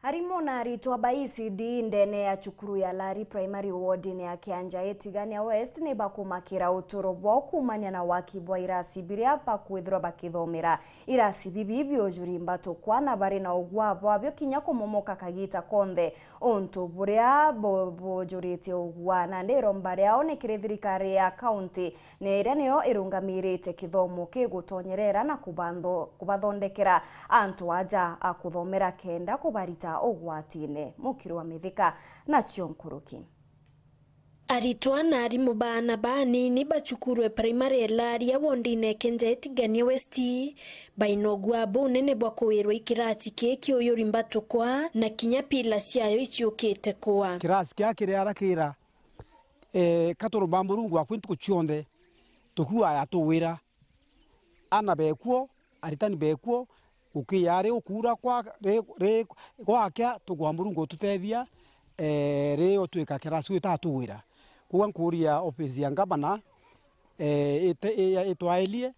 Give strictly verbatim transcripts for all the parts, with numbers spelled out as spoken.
Arimu na aritwa ba E C D ndene ya cukuru ya Lari Primary wardine ya Kianja Itigania West ni bakumakira uturo bwao kuumania na waki bwa irasi biria bakwithirwa bakithomera. Irasi bibi biujuri mbatokwa na bari na ugwa bwabio kinya kumomoka kagita konthe, untu buria bu-, bujuritie ugwa. Nandi iromba riao ni kiri thirikari ya kaunti ni iria niyo irungamirite kithomo kigutonyerera na kubantho-, kubathondekera antu aja a kuthomera kenda kubarita ugwatine. Mukiri wa Mithika nacio nkuruki. Aritwa na arimu ba aana baanini ba cukuru e primary e Laria wondine e Kenja Itigania West baina ugwa bunene bwa kuwirwa i kirasi kii kiuyuri mbatokwa na kinya pila ciayo iciukite kua. Kirasi kia kiri ara kira Eh, ka turomba Murungu akwi ntuku cionthe, tukiuga yatuwira. Aana bekuo, aritani bekuo, gukiya ri ukuura kwa, ri, ri, gwakia, tugwa Murungu ututethia, eh, ri utwika kirasi gitatuwira. Koguo nkuuria ofisi ya ngavana, eh, ite-, i-, itwaelie,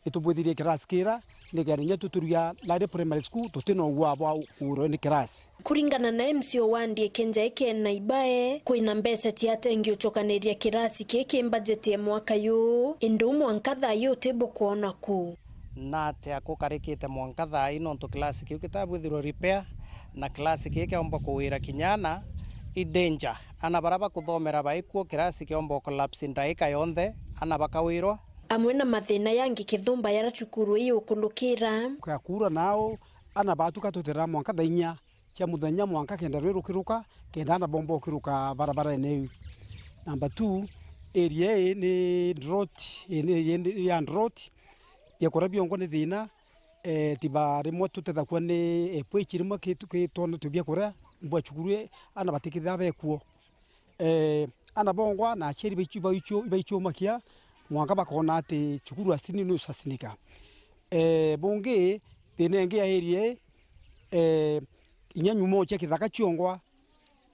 itubwithirie kirasi kira, nikenda inya tuturia Lari Primary School tutina ugwa bwa kuurwa ni kirasi. Kuringana na M C O wa Ndie Kenja Ken Naibae, kwina mbeca cia tengi ucokaniria kirasi kiki mbajeti ya mwaka yu, indi u mwanka thaa yu utibukwona ku. Na atia kukarikite mwanka thaa ii nontu kirasi kiu kitabwithirwe repair, na kirasi kii kiaumba kuwira kinya aana i danger. Aana baria bakuthomera baikuo, kirasi kiaumba collapse ndaika yonthe, aana bakawirwa. Amwe na mathina yangi kithumba yaria cukuru ii ukulukira. Kuura nao, aana batuka tutera mwanka thaa inya cia muthenya mwanka kenda rwi rukiruka, kenda aana bomba ukiruka barabarene iu. Number two, area ii ni drought, ii ni area ni ya drought, biakuria biongo ni thina, eh, tiba rimwe tutethagua ni, eh, pweichi rimwe ki-, ki-, twonetwe biakuria, mbwa cukuru ii, aana batikithira bekuo. Eh, aana bongwa na aciari baichu-, baichu-, ibaichumakia, mwanka bakona ati cukuru asini ni usasinika. Eh, bungi, thina ingi ya area ii, eh, inya nyumo cia kithaka ciongwa,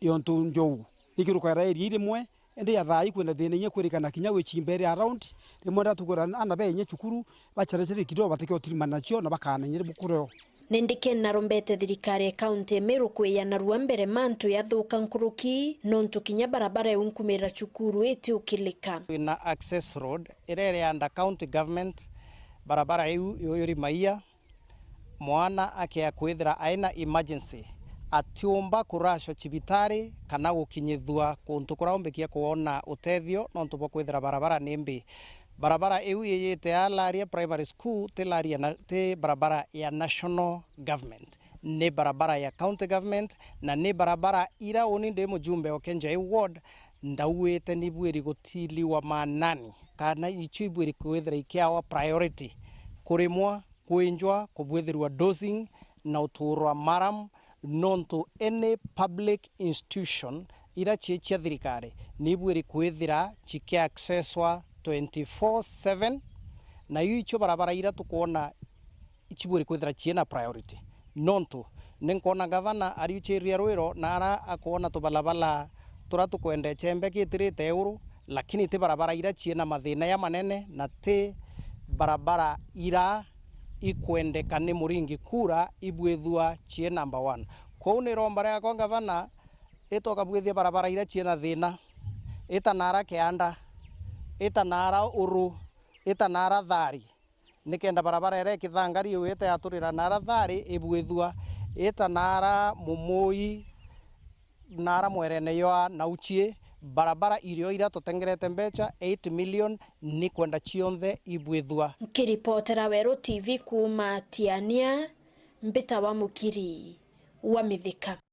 yontu njogu ikirukagira area ii rimwe, indi ya thaa ii kwina thina inya kwirikana kinya wichimba iri around, rimwe ndatukwira aana be inya cukuru, bacherechere kidogo batikio tirimana nacio na bakana inya rimwe kureo. Nindi Ken narombete thirikari ya kaunti ya Meru kwiya narua mbere mantu yathuka nkuruki, nontu kinya barabara iu nkumira cukuru itiukilika. Twina access road iria iri under county government, barabara iu yuyuri maia, mwana akea kwithira aina emergency, atiumba kuracwa cibitari kana gukinyithua kuntu kuria umbikia kuona utethio nontu bwa kwithira barabara ni mbi. Barabara iu yiyite ya Laria Primary School ti Laria na, ti barabara ya national government, ni barabara ya county government, na ni barabara ira uni ndi mujumbe o Kenjai ward ndauite ni bwiri gutiliwa maanani, kana icio ibwiri kwithira ikiawa priority, kurimwa, kwinjwa, kubwithirwa dosing na uturwa maram, nontu any public institution ira cie cia thirikari ni ibwiri kwithira cikiaccesswa twenty-four seven, na iu icio barabara ira tukwona icibwiri kwithira ciina priority. Nontu ni nkwona ngavana ariuchiria rwiro na ara akwona tubalabala turia tukwenda icembe gitirite iguru, lakini ti barabara ira ciina mathina ya manene na ti barabara ira ikwendeka ni muringi kura ibwithua cie number one. Kwou ni iromba riakwa ngavana, ita ukabwithia barabara ira ciina thina, ita nara Kianda, ita nara Uru, ita nara Thari, nikenda barabara iria ikithangari iu ita yaturira nara Thari ibwithua, ita nara Mumui, nara mwerene ywa Nauchie, barabara irio ira tutengerete mbecha eight million ni kwenda cionthe ibwithua. Nkiripotera Weru T V kuuma Tiania, mbita wa Mukiri wa Mithika.